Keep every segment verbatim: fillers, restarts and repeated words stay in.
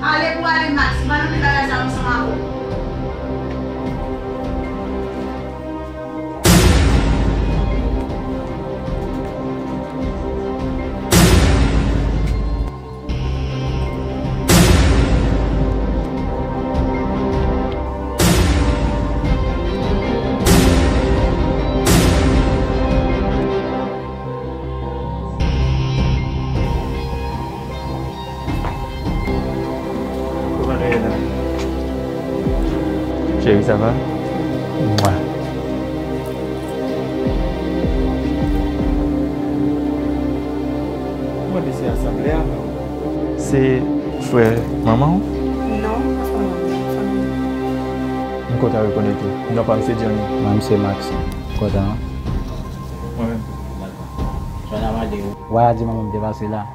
Ale pou ale, Max, m pa nan men bagay sa yo ansanm avè w. Kòman nou ye la? Cheri, sa va? Mwa. Ou wè mesye a sanble avè w? Se frè manman w? Non, pa frè manman, fanmi. M kontan rekonèt ou. Non pa m se Johnny. Mwen, m se Max. Kontan. Mwen menm. Dakò. Johnny a mande w. Wè a di manman m te pase la.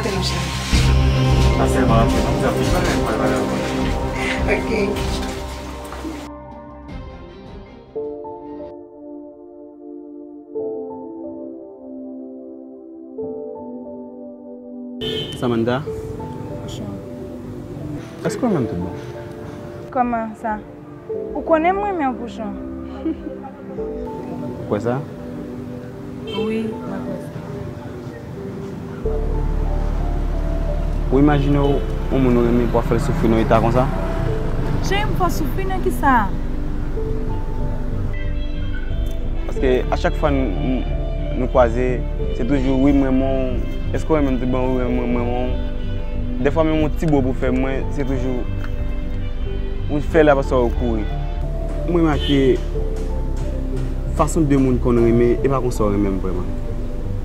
Antre, mon cheri. Pa sèlman antre, non, m gen anpil bagay m pral pale avè w. Ok. Samantha? Pouchon. Èske w renmen m tout bon? Kòman sa? Ou konnen m renmen w, Pouchon. Ou kwè sa? Wi, mwen kwè sa. Ou imajine w, yon moun ou renmen, pou w ap fè l soufri nan eta konsa? Cheri, m fè w soufri nan kisa? Paske a chak fwa n, n, nou kwaze, se toujou, "Wi, m renmen w. Èske w renmen m tout bon? Wi, m renmen w, m renmen w." Dèfwa, menm yon ti bo pou fè mwen, se toujou, ou fè l, apre sa, ou kouri. M remake fason de moun konn renmen, e pa konsa w renmen m vrèman.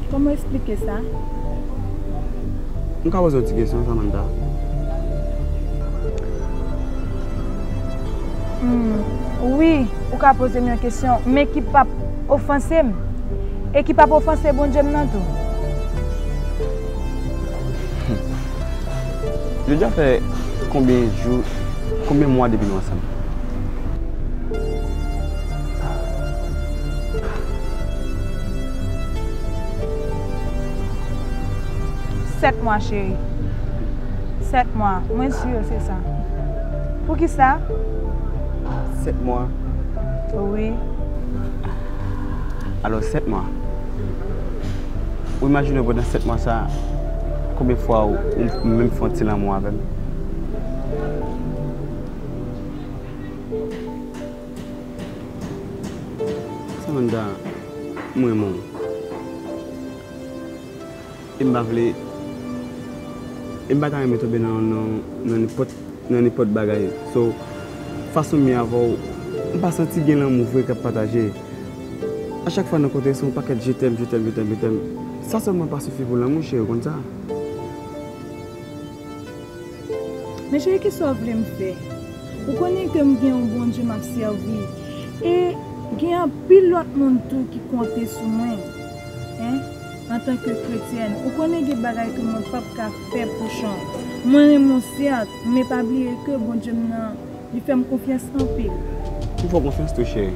Kòman w eksplike sa? M ka poze yon ti kesyon, Samantha? Hmm, wi, ou ka poze m yon kesyon, men ki p ap ofanse m, e ki p ap ofanse Bondye m nan tou. Jodi a fè konbyen jou, konbyen mwa depi nou ansanm? Sèt mwa, cheri. Sèt mwa. Mwen si se sa. Poukisa? Sèt mwa? Wi. Alò, sèt mwa. Ou imajine w pandan sèt mwa sa, konbyen fwa ou, ou menm fè yon ti lanmou avè m? Samantha, m renmen w. E m pa vle, e m pa ta renmen tonbe nan, nan, nan nenpòt, nan nenpòt bagay. So, fason m ye avè w, m pa santi gen lanmou vre k ap pataje. A chak fwa nou kontre, se yon pakèt je t'aime, je t'aime, je t'aime, je t'aime. Sa sèlman pa sifi pou lanmou, cheri, ou konn sa. Men cheri, kisa w vle m fè? Ou konnen ke m gen yon Bondye m ap sèvi. E gen anpil lòt moun tou ki konte sou mwen. Hein? Antanke kretyèn, ou konnen gen bagay ke mwen p ap ka fè, Pouchon. Mwen renmen w, sèt, men pa bliye ke Bondye m nan, li fè m konfyans anpil. M fè w konfyans tou, cheri.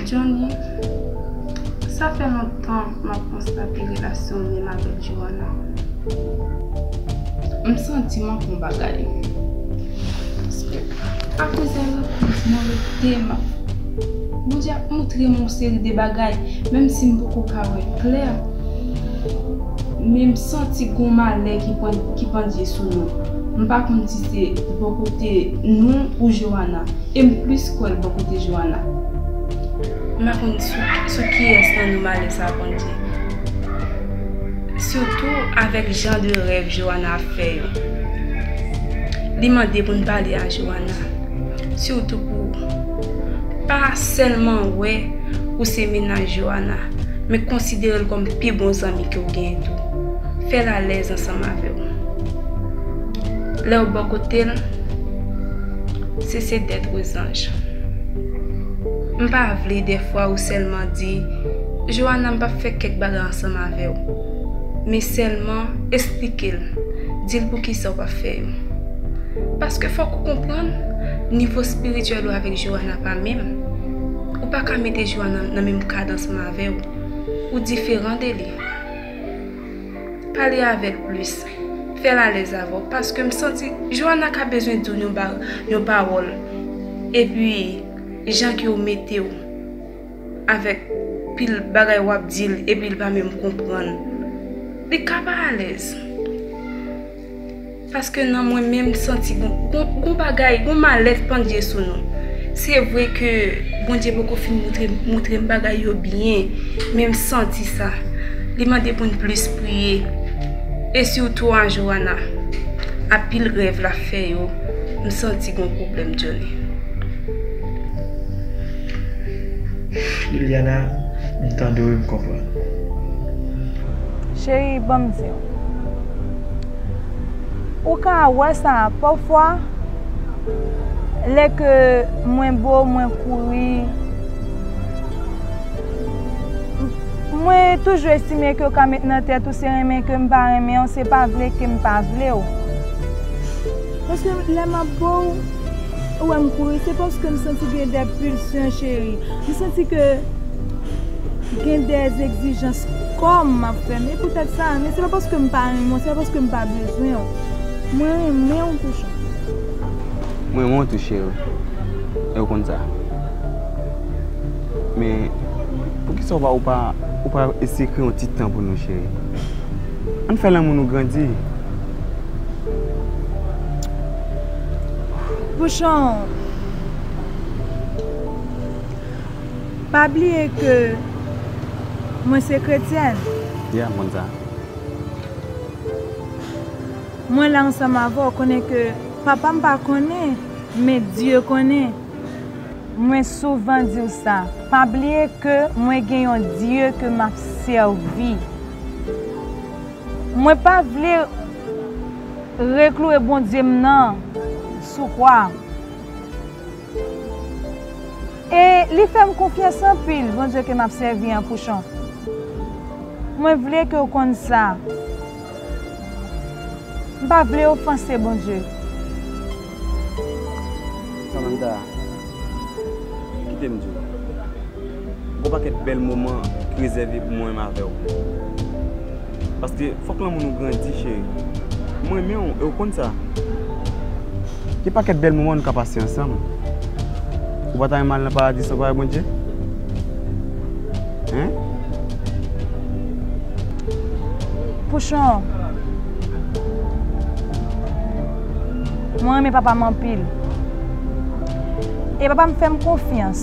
Johnny, sa fè lontan m ap konstate relasyon w menm avèk Johanna. M santi manke yon bagay. Paske apre sa, mwen rete, m ap, Bondye ap montre m yon seri de bagay, menm si m poko ka wè klè. Men m santi gon malè ki pan-, ki pandye sou nou. M pa konn si se bò kote nou ou Johanna. E m plis kwè l bò kote Johanna. M pa konn sou, sou kiyès nan nou malè sa a pandye. Sitou avèk jan de rèv Johanna ap fè yo. Li mande pou n pale a Johanna. Sitou pou pa sèlman wè ou se mennaj Johanna, men konsidere l kòm pi bon zanmi ke w genyen tou. Fè l alèz ansanm avè w. Lè w bò kote l, se, se d'êtres anges. M pa vle dèfwa ou sèlman di, "Johanna, m p ap fè kèk bagay ansanm avè w." Men sèlman esplike l, di l poukisa w p ap fè yo. Paske fòk ou konprann, nivo espirityèl ou avèk Johanna pa menm. Ou pa ka mete Johanna nan menm kad ansanm avè w. Ou diferan de li. Pale avè l plis. Fè l alèz avè w. Paske m santi Johanna ka bezwen di w yon ba-, yon pawòl. Epi, jan ke w mete w avèk pil bagay w ap di l, epi l pa menm konprann, li ka pa alèz. Paske nan mwen menm, m santi gon, gon, gon bagay, gon malèt pandye sou nou. Se vre ke Bondye poko fin moutre, moutre m bagay yo byen, men m santi sa. Li mande pou n plis priye. E sitou a Johanna, a pil rèv l ap fè yo, m santi gon pwoblèm, Johnny. Liliana, m tande w e m konprann. Cheri, ban m di w. Ou ka wè sa, pafwa, lè ke mwen bo, mwen kouri, mwen toujou estime ke w ka met nan tèt ou se renmen ke m pa renmen w, se pa vle ke m pa vle w. Paske lè m ap bo w, ou wè m kouri, se paske m santi gen de pulsyon, cheri. M santi ke gen de egzijans kò m ap fè m. E poutèt sa, men se pa paske m pa renmen w, se pa paske m pa bezwen w. Mwen renmen w, Pouchon. Mwen renmen w tou, cheri. E w konn sa. Men, poukisa w pa, ou pa, ou pa eseye kreye yon ti tan pou nou, cheri? Ann fè lanmou nou grandi. Pouchon, pa bliye ke mwen se kretyèn. Ya, m konn sa. Mwen la ansanm avè w, konnen ke papa m pa konnen, men Dye konnen. Mwen souvan di w sa, pa bliye ke mwen gen yon Dye ke m ap sèvi. Mwen pa vle rekloure Bondye m nan sou kwa. E li fè m konfyans anpil, Bondye ke m ap sèvi an, Pouchon. Mwen vle ke w konn sa. M pa vle ofanse Bondye. Samantha, kite m di w. Gon pakèt bèl moman ki rezève pou mwen menm avè w. Paske fòk lanmou nou grandi, cheri. Mwen renmen w, e w konn sa. Gen pakèt bèl moman nou ka pase ansanm. Ou pa ta renmen al nan paradi san w pa wè Bondye? Hein? Pouchon, mwen renmen papa m anpil. E papa m fè m konfyans.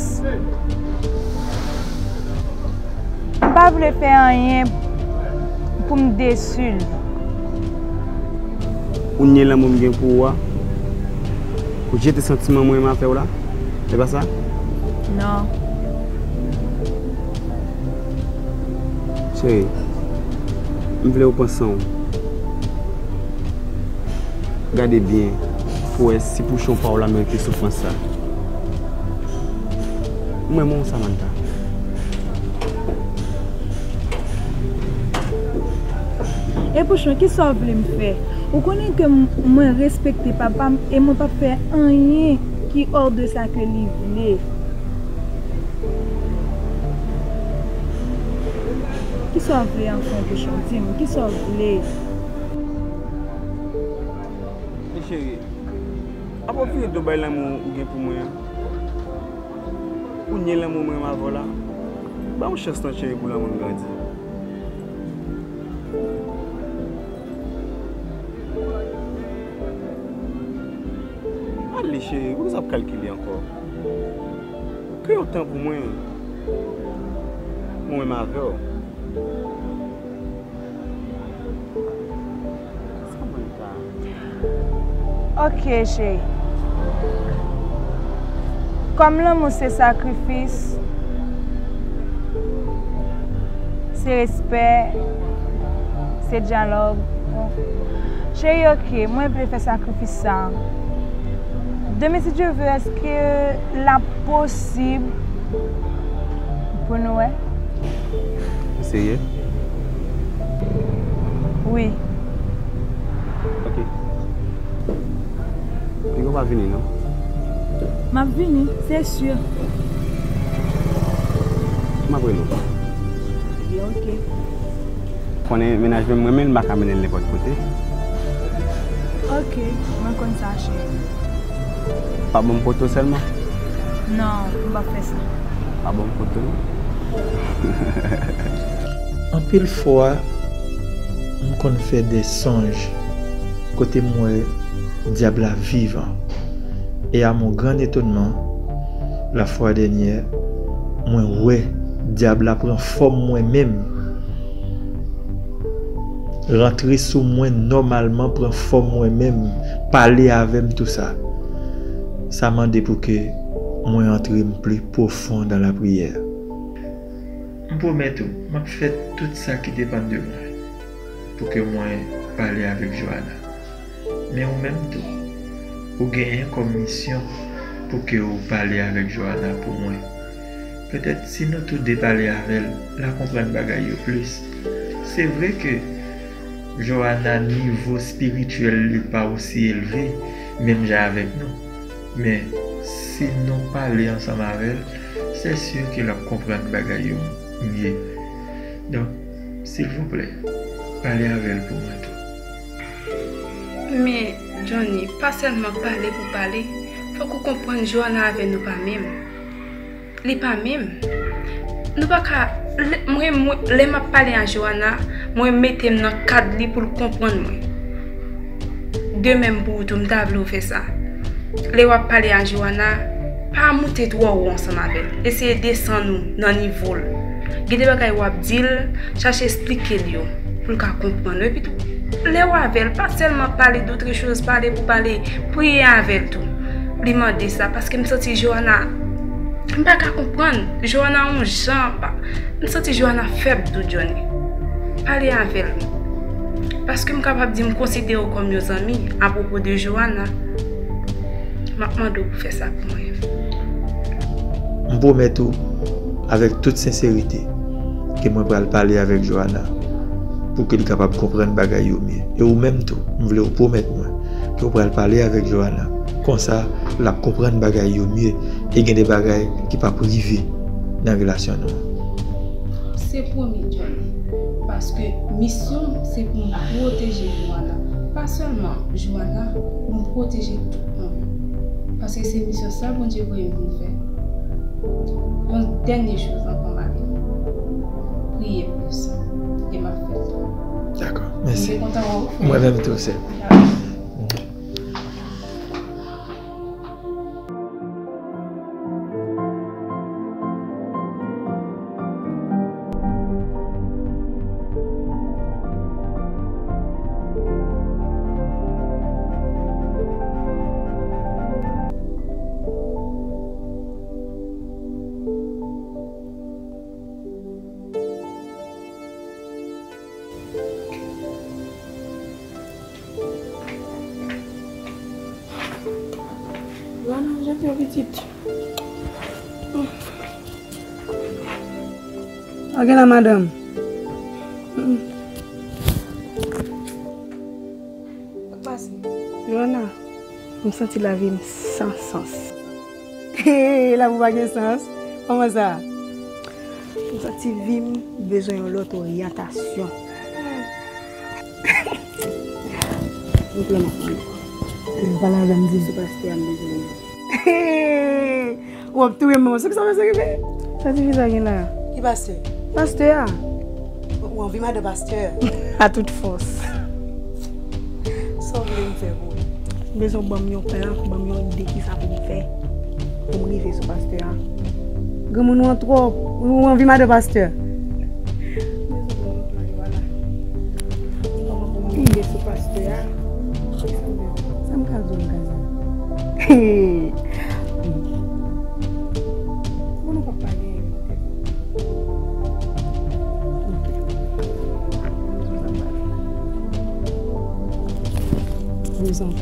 M pa vle fè anyen pou m desi l. Ou nye lanmou m gen pou ou a? Ou jete santiman mwen renmen avè w la? Se pa sa? Non. Cheri, m vle w pran san w. Gade byen pou w wè si Pouchon pa w la merite soufrans sa. Mwen renmen w, Samantha. E Pouchon, kisa w vle m fè? Ou konnen ke m, mwen respekte papa m e mwen p ap fè anyen ki hors de sa ke li vle. Kisa w vle anfen, Pouchon? Di m, kisa w vle? Men cheri, apa w vire do bay lanmou ou gen pou mwen an? Ou nye lanmou mwen renmen avè w la? Ban m chans non, cheri, pou lanmou n grandi. Ale, cheri, poukisa w ap kalkile ankò? Kreye yon tan pou mwen, mwen menm avè w. Samantha. Ok, cheri. Kòm lanmou se sakrifis, se respè, se dyalòg. Cheri, ok, mwen vle fè sakrifis sa. Demen, si Dye vle, èske l ap posib pou nou wè? Ou serye? Wi. Ok. Piga w pa vini, non? M ap vini, se si. M ap rele w. Ebyen, ok. Konnen mennaj mwen, m renmen l, m pa ka mennen l nenpòt kote. Ok, mwen konn sa, cheri. Pa ban m foto sèlman? Non, m p ap fè sa. Pa ban m foto, non? Anpil fwa, m konn fè de sonj kote m wè dyab la vivan. Et à mon grand étonnement, la fois dernière, mwen wè dyab la pran fòm mwen menm. Rantre sou mwen nòmalman, pran fòm mwen menm, pale avè m, tou sa. Sa mande pou ke mwen antre m pli pwofon dans la prière. M pwomèt ou, m ap fè tout sa ki depann de mwen pou ke mwen pale avèk Johanna. Men ou menm tou, ou genyen kòm misyon pou ke ou pale avèk Johanna pou mwen. Petèt si nou tou de pale avè l, l a konprann bagay yo plis. Se vre ke Johanna, nivo espirityèl li pa osi elve menm jan avèk nou. Men, si nou pale ansanm avè l, se si ke l ap konprann bagay yo mye. Donk, silvouplè, pale avè l pou mwen tou. Men, Johnny, pa sèlman pale pou pale, fòk ou konprann Johanna avè nou pa menm. Li pa menm. Nou pa ka, lè, mwen, mwen, lè m ap pale a Johanna, mwen mete m nan kad li pou l konprann mwen. De menm pou ou tou, m ta vle w fè sa. Lè w ap pale a Johanna, pa moute twò wo ansanm avè l. Eseye desann ou nan nivo l. Gen de bagay w ap di l, chache esplike l yo, pou l ka konprann ou. Epi tou, lè w avè l, pa sèlman pale d'autre chose, pale pou pale, priye avè l tou. Li mande sa, paske m santi Johanna, m pa ka konprann. Johanna yon jan, pa, m santi Johanna fèb tou, Johnny. Pale avè l. Paske m kapab di m konsidere w kòm yon zanmi apwopo de Johanna. M ap mande w pou fè sa pou mwen. M pwomèt ou, avèk tout senserite, ke mwen pral pale avèk Johanna pou ke li kapab konprann bagay yo mye. E ou menm tou, m vle w pwomèt mwen ke w pral pale avèk Johanna. Konsa, l ap konprann bagay yo mye e gen de bagay ki p ap rive nan relasyon nou an. Se pwomi, Johnny, paske misyon m se pou m pwoteje Johanna. Pa sèlman Johanna, pou m pwoteje tout moun. Paske se misyon sa Bondye voye m vin fè. Yon dènye choz ankò, m ale. Priye plis. E m ap fè l tou. Dakò, mèsi. M te kontan wè w, frè. Mwen menm tou, sè. Dakò. Lana, jan fè pitit. Ou gen la, madanm? Sa k pase? Johanna, m santi lavi m san sans. Lavi w pa gen sans? Kòman sa? M santi vi m bezwen yon lòt oryantasyon. Ou pale avè m, di m. Sou pastè a m bezwen. W ap touye m, manman. Sou ki sa pastè rive? Sa tifi sa gen la? Ki pastè? Pastè a. Ou anvi madan pastè? A tout fòs. Sa w vle m fè pou ou? M bezwen w ban m yon plan, ban m yon ide ki sa pou m fè pou m rive sou pastè a. Granmoun ou an twòp, ou anvi madan pastè? M bezwen w ban m yon plan, Johanna. Kòman pou m rive sou pastè a? Sa m ka di w nan ka sa? Bon, nou p ap pale. Mezanmi.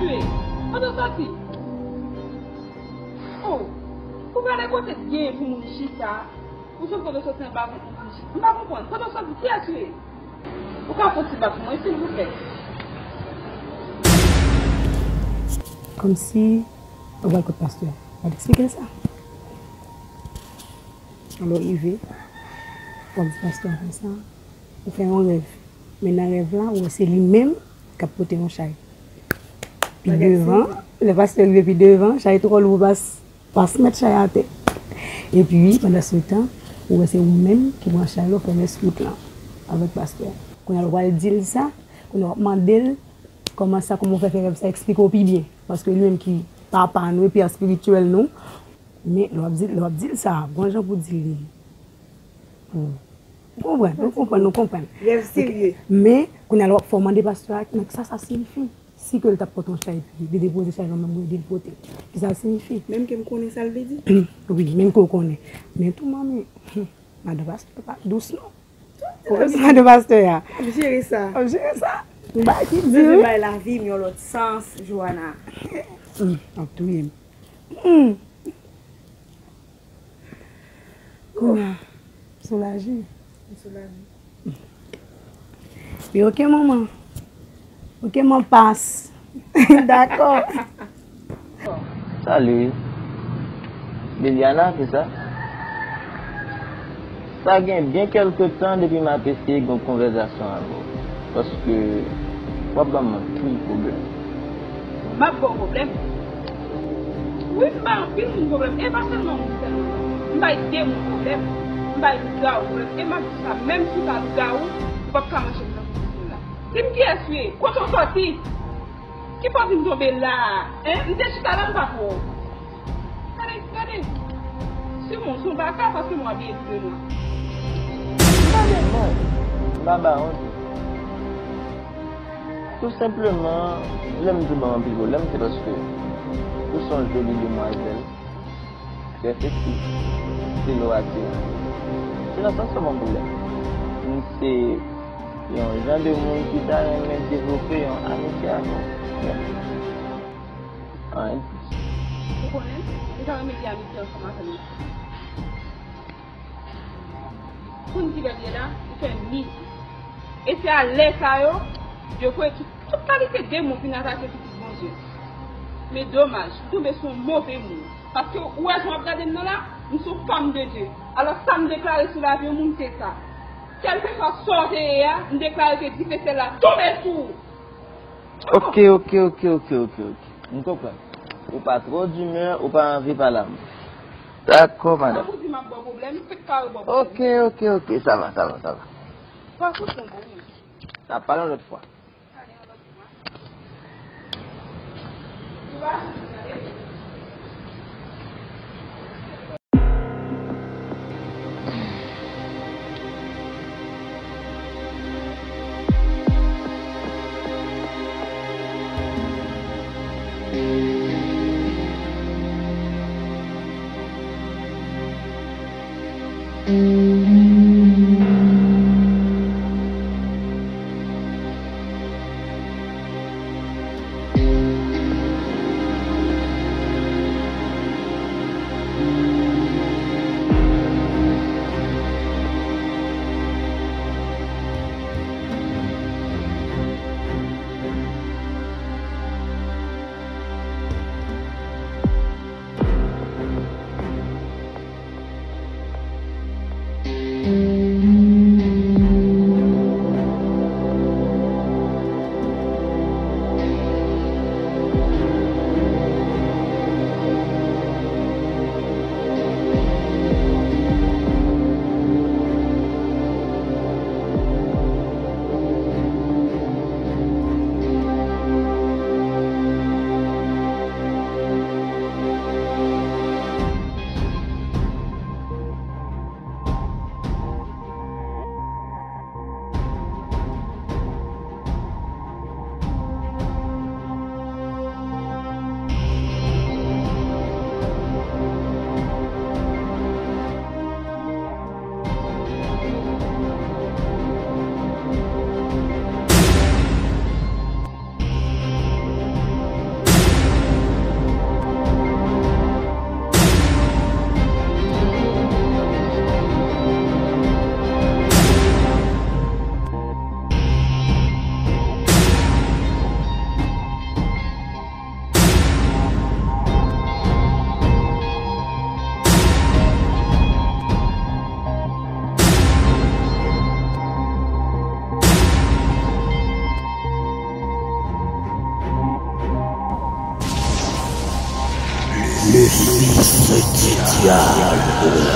Kote w soti? Oh, ou prale kote t gen pou moun chita? Ou sot kote w soti anba pou moun chita? M pa konprann. Kote w soti? Kiyès ou ye? Ou ka fè yon ti bak pou mwen, silvouplè? Kòmsi ou pral kot pastè a. W ap eksplike l sa. Alò, rive, w ap di pastè a konsa, ou fè yon rèv. Men nan rèv la, ou wè se li menm k ap pote yon chay. Pi devan, lè pastè rive pi devan, chay twò lou, pas, pas mèt chay atè. Epi, pandan se tan, ou wè se ou menm ki pran chay la, ou fè rès wout lan avèk pastè a. Kounye a, ou pral di l sa, kounye a, w ap mande l kòman sa, kòman w fè fè rèv sa, eksplike w pi byen. Paske li menm ki papa nou, epi espirityèl nou, men lè w ap di, lè w ap di l sa, gon jan pou di li. Ou konprann, nou konprann, nou konprann. Rèv serye. Men, kounye a, lè w ap fè w mande pastè a, men kisa sa siyifi? Si ke l t ap pote yon chay, epi li depoze chay lan menm, li di l pote. Kisa l siyifi? Menm ke m konnen sa l vle di? Wi, menm ke w konnen. Men tou, manmi, madan pastè pa dous, non. Ou wè sa madan pastè a? M ap jere sa. M ap jere sa. M bay ki di, wi. Bondye bay lavi m yon lòt sans, Joana. Hmm, ap touye m. Hmm. Kounye a, soulaje. M soulaje. Wi, oke, manman. Oke, manpas. Dakò. Salut. Liliana, se sa? Sa gen byen kèlke tan depi m ap eseye gen yon konvèsasyon avè w. Paske w ap ban m anpil pwoblèm. M ap ba w pwoblèm? Wi, m bay anpil moun pwoblèm. E pa sèlman moun sèlman, non. M bay de moun pwoblèm. M bay lougawou pwoblèm. E m ap di sa, menm si w ta lougawou, ou p ap ka manje m nan frizye la. Di m kiyès ou ye? Kote w sòti? Ki kote m tonbe la a? Hein? M te chita la, m pa t wè w. Gade, gade. Simon, se yon baka paske nou abiye tou de nwa. M pa de mò. M pa ba honte. Tou senpleman, lè m di w ban m anpil pwoblèm, se paske ou se yon joli demwazèl. Trè seksi. Se lè w atire. Se nan sans sa w ban m pwoblèm. M se yon jan de moun ki ta renmen devlope yon amitye avè w. Men, anyen de plis. Ou konnen, m ta renmen gen amitye ansanm avè w. Konn kilè l ye la, li fè midi. E se a lè sa yo, yo voye tout, tout kalite demon vin atake pitit Bondye. Men domaj, m tonbe sou yon move moun. Paske ou wè jan w ap gade m nan la, m se yon fanm de Dye. Alò sa m deklare sou lavi yon moun se sa. Kèlkeswa sa w te ye a, m deklare ke dife syèl la tonbe sou ou. Ok, ok, ok, ok, ok, ok. M konprann. Ou pa twò dimè, ou pa anvi pale a mwen. Dakò, madanm. Tankou di m ap ba w pwoblèm, m fèk kare ba w pwoblèm. Ok, ok, ok, sa va, sa va, sa va. Pa fout yon bon moun. N ap pale yon lòt fwa. Diablo.